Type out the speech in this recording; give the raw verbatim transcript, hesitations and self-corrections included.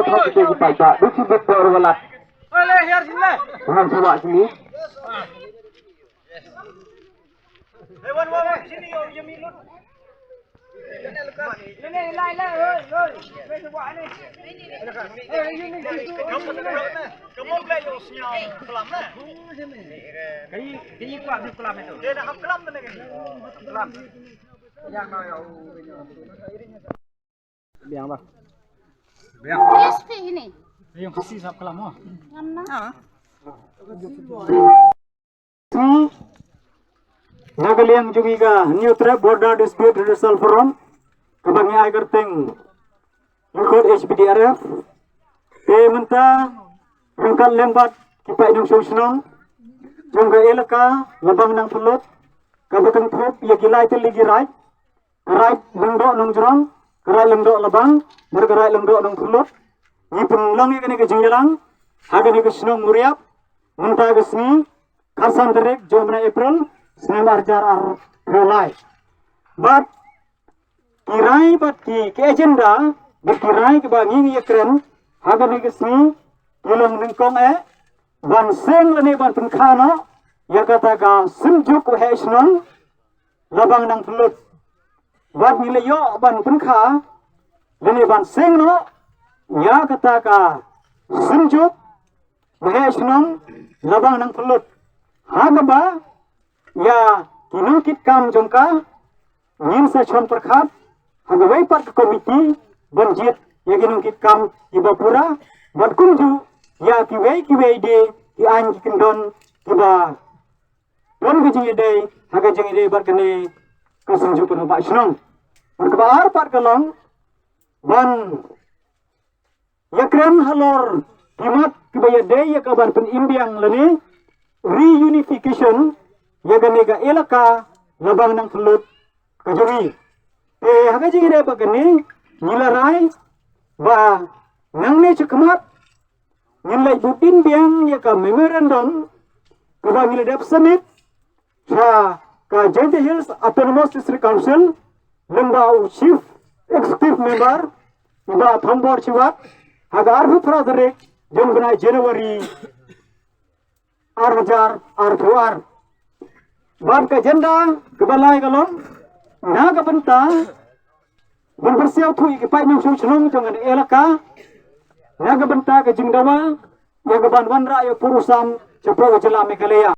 Hop, kita kita. Duk sibuk ke orang lalat. Orang suwak sini. Biang bah. Biang. Yes, pi ini. Yung kasi sap kelam mo. Ngam na. Na ka liang jong i ka Hynñiewtrep Border Dispute Redressal Forum, kaba ngi ai kyrteng Lyngkot H B D R F. Te mynta ryngkat lem bad ki paid nongshong shnong jong ka elaka Labang Nangphyllut, kaba kynthup ïa ki lai tylli ki raid, ka raid Lyngdoh Nongjrong, ka raid Lyngdoh Labang, bad ka raid Lyngdoh Nangphyllut. Ngi pynlong ïa kane ka jingïalang ha kane ka shnong Mawriap mynta ka sngi, khatsan tarik jong u bnai April, snem ar hajar arphew lai. Bad ki rai bad ki, ki agenda bad ki rai kiba ngi ngi ïakren ha kane ka sngi ki long nyngkong eh ban seng lane ban pynkha noh ïa kata ka synjuk waheh shnong Labang Nangphyllut. Bad ngi la ïoh ban pynkha lane ban seng noh ïa kata ka synjuk waheh shnong Labang Nangphyllut, ha kaba ïa ki nongkitkam jong ka ngin sa shon pyrkhat ha kawei pat ka komiti ban jied ïa ki nongkitkam kiba pura, bad kumjuh ïa kiwei kiwei de ki aiñ ki kyndon kiba don ka jingïadei ha ka jingïadei bad kane ka synjuk pynbha shnong. Bad kaba ar pat ka long ban ïakren halor ki mat kiba ïadei ïa ka ban pynim biang lane reunification ïa kane ka elaka Labang Nangphyllut ka jong ngi. Te ha ka jingïadei bad kane ngi la rai ba nangne shakhmat ngin leit bud dien biang ïa ka memorandum kaba ngi la dep submit sha ka Jaintia Hills Autonomous District Council lyngba u Chief Executive Member, i Bah Thombor Shiwat, ha ka arphew phra tarik jong u bnai January ar hajar arphew ar. Bad ka agenda kaba lai ka long na ka bynta ban pyrsiaw thuh ïa ki paid nongshong shnong jong kane ka elaka na ka bynta ka jingdawa ïa ka ban wanrah ïa u pud u sam shapoh ka jylla Meghalaya.